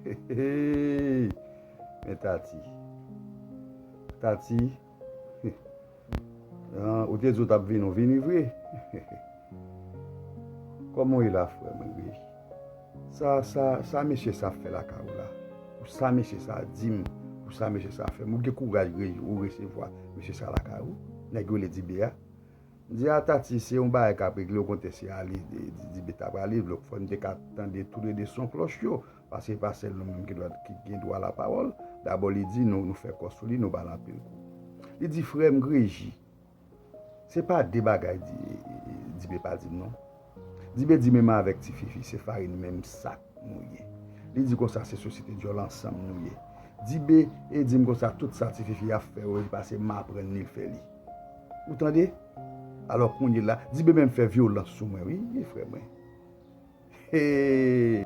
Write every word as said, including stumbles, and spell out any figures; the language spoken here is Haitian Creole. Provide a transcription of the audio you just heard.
Hey, men Tati. Tati, ah, ou te di w t ap vini, w vini vre. Kòman w ye la, frè mwen, Reji? Sa, sa, sa mesye sa ap fè lakay ou la? Pou sa mesye sa di m, pou sa mesye sa fè m, ou gen kouraj, Reji, ou resevwa mesye sa lakay ou? Nèg yo rele Dibe a. M di a Tati, se yon bagay k ap regle, okontrè se ale, di, di, Dibe ta prale, vle fò m te ka tande toulede son klòch yo, paske e pa sèl nou menm ki dwa, ki gen dwa lapawòl. Dabò, li di nou, nou fè kò sou li, nou ba l anpil kou. Li di, frè m Reji, se pa de bagay di, Dibe pa di m non. Dibe di menm avèk Ti Fifi, se farin menm sak nou ye. Li di konsa se sosyete dyòl ansanm nou ye. Dibe e di m konsa tout sa Ti Fifi ap fè yo, li pase m aprann li, l fè li. Ou tande? Alò kounye la, Dibe menm fè vyolans sou mwen, wi, wi, frè mwen. Hey,